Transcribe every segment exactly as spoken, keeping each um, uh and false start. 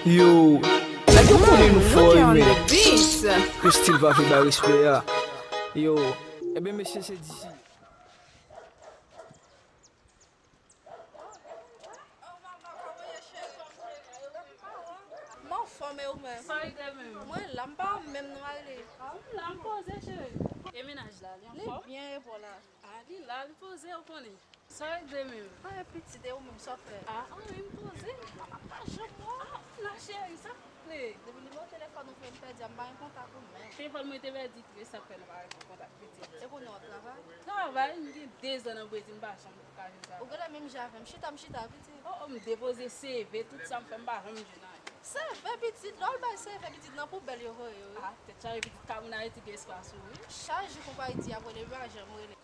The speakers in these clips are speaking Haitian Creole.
Yo, nèg yo konnen nou fò wi, men. Yo, stil pa vle bay respè a. Yo, ebyen mesye, se disi. M anfòm, e ou menm? Sa regle menm? Mwen la, m pa menm nan ale. A, m la, m poze, cheri. E mennaj la, li anfòm? Li byen, e pou la? A, li la, li poze, ou konnen. Sa regle menm? Anyen pitit, e ou menm, sa w ap fè? A, anyen, m poze. A, m pa janm wè w. A, m la, cheri, sa k ap regle? Depi nimewo telefòn ou fè m pèdi a, m pa gen kontak ou menm. Telefòn mwen te pèdi tou, e sa k fè nou pa gen kontak. E kounye a w ap travay? Travay, m gen dezan nan Brezil, m pa janm ka jwenn travay. Ou genlè menm jan avè m. Chita, m chita, pitit. O, o, m depoze C V, tout sa m fè, m pa janm jwenn anyen. C V, pitit, lè w al bay C V, pitit, nan poubèl yo voye yo, wi. A, tèt chaje, pitit, ka moun Ayiti gen espwa sou ou, wi. Chak jou konpayi di ap rele, m pa janm rele.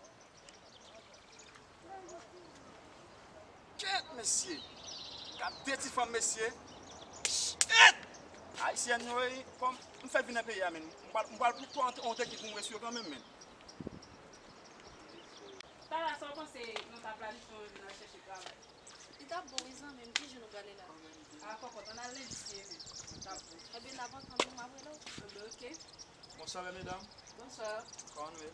Kèt, mesye! Gad de ti fanm, mesye! Kèt! Ayisyèn yo, wi, kòm m fèk vin nan peyi a, men. M pral, m pral pran yon, yon teknik pou m reswiv yo kanmenm, men. Tara, sa w panse nou ta planifye yon jou n al chèche travay? Li t ap bon, wi, zanmi m. Ki jou nou prale la? A, kòkòt, ann al lendi si Dye vle. Li t ap bon. Ebyen, n ap antann nou, m ap rele w. Ebyen, oke. Bonswa, bèl medam. Bonswa. Kòman nou ye?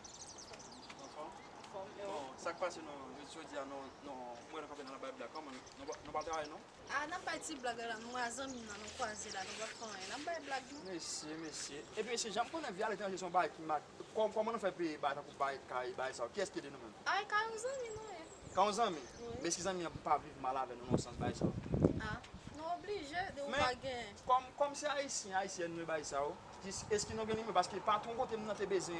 Anfòm? Anfòm, e ou? Bon, sa k pase non, jodi a, non, non, mwen nan kanpe nan bay blag, kòman nou, nou pa, nou pa travay non? A, n ap bay ti blag la, nou a zanmi m nan, nou kwaze la, nou p ap fè anyen, n ap bay blag nou. Mesye, mesye. Epi mesye, jan m konnen vi aletranje se yon bagay ki mal, kò-, kòman nou fè peye bagay tankou bay kay, bagay sa yo? Kiyès ki ede nou menm? Ay, kay yon zanmi nou ye. Kay yon zanmi? Wi. Men èske zanmi an pa viv mal avè nou nan sans bagay sa yo? A, nou oblije, de ou pa gen. Men, kòm, kòm se ayisyen, ayisyèn nou ye bagay sa yo, jis, èske nou gen nimewo? Paske patwon kote m nan te bezwen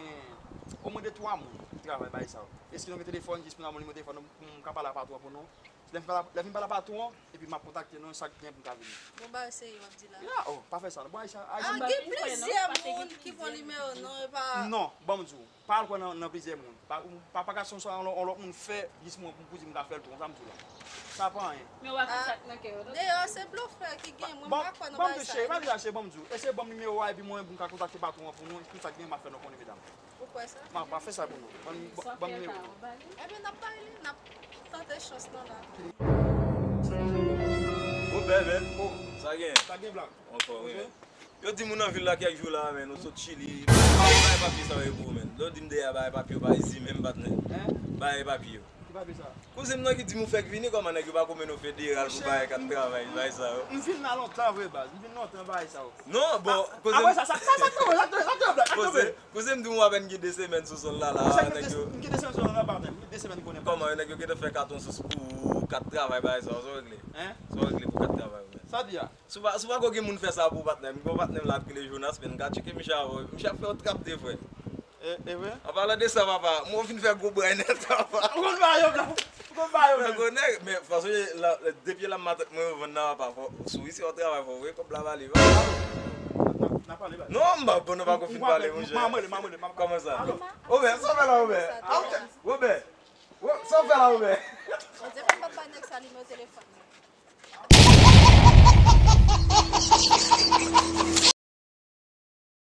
omwen de twa moun pou travay bagay sa yo. Èske nou gen telefòn jis pou n ap yon nimewo telefòn pou m ka pale a patwon an pou nou? Lè m fin pale, lè m fin pale a patwon an, epi m ap kontakte nou, sa k gen pou m ka vini. Bon, bagay serye w ap di la. Ya, o, pa fè sa non. Bon, ayisyen, ayisyen. A, gen plizyè moun ki pran nimewo non, e pa. Non, ban m di w. Pa al kwè nan, nan plizyè moun. Pa, ou, pa, pa gason sa, yon lòt, yon lòt moun fè, jis mwen, pou, pou di m ka fè l tou, sa m di w la. Sa pa anyen. Men w pa konn sa k nan kè yo, non? Deyò, se blofè ki gen, mwen m pa kwè nan bagay sa yo. Ban m di w, cheri, pa di sa, cheri, ban m di w. Eseye ban m nimewo a, epi mwen, pou m ka kontakte patwon an pou nou, tout sa k gen, m ap fè nou konnen, medam. Ou kwè sa? M ap fè sa pou nou. Ban m, ban m nimewo. Ebyen, n ap bay li, n ap tante chans lan la. Ou bèl, men. O. Sa gen? Sa gen blag. Anfòm, wi, men. Yo di m ou nan vil la kèk jou la, men. Ou sot Chili. Bagay papye sa yo pou ou, men. Lè yo di m dèyè bagay papye yo pa izi menm, patnè. Hein? Bagay papye yo. Ki papye sa? Kouzen m nan ki di m ou fèk vini, kòman nèg yo pa konmen nou federal pou bagay kat travay, bagay sa yo? M vin la lontan vre, baz. M vin lontan bagay sa yo. Non, bon, kouzen m. Apre sa, sa, sa, sa k tonbe, sa k tonbe, sa k tonbe, sa k tonbe. Kouzen, kouzen m di m ou apèn gen de semèn sou zòn la, la, nèg yo. M gen de semèn sou zòn la, patnè. M gen de semèn konnen. Kòman, nèg yo gentan fè kat yon sous pou ou, kat travay, bagay sa yo, sa w regle? Hein? Sa w regle pou kat travay ou menm? Sa w di a? Si w pa, si w pa ko gen moun fè sa pou ou, patnè m, m gon patnè m la k rele Jonas, men m ka tcheke misye avè w, misye ap fè w trap de frè. E, e vre? An palan de sa, papa, mwen fin fè gwo bray nèt, papa. Ou konn ba yo blag. Ou konn ba yo blag. Men, gwo nèg, men, fason la, de pye la matant mwen yo vann nan, papa, fò, sou isi w ap travay, fò w voye kòb la ba li, papa. N ap pale, baz. Non, m pa, bon, nou pa ko fin pale, monchè. M ap rele, m ap rele, m ap rele. Kòman sa? Alo. Wobè, sa w fè la, Wobè? A, Wobè. Wobè, sa w fè la, Wobè? Jodi a, fò m pa bay nèg sa nimewo telefòn mwen.